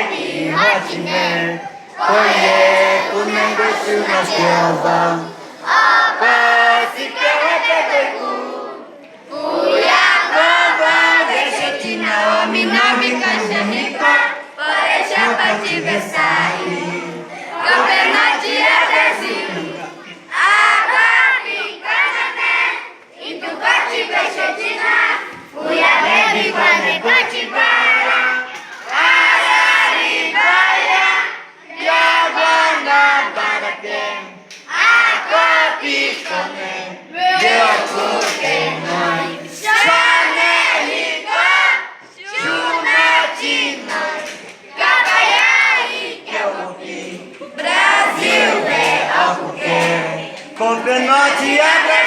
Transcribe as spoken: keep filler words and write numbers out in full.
Hâ ti ne, ko ye ku ne ngwe Juna Jehova. Apa si ke wa te be ku. Uya ko ba de se ti na o mi na mi ka se ni ka. Pare sa pa ti be sa i. Ko be na ti a de si. Aga pi ka na ne. Itu ka ti be se ti na. Uya be bi kwa ne ka ti ba ra. Ara ri ba ya. Ya ba na ba ra ke. Ako pi ko ne. Yo ku ke noi. Sa ne hi ka. Juna ti noi. Ka ba ya hi ke u pi. Brasil be aku ke. Ko be no ti a be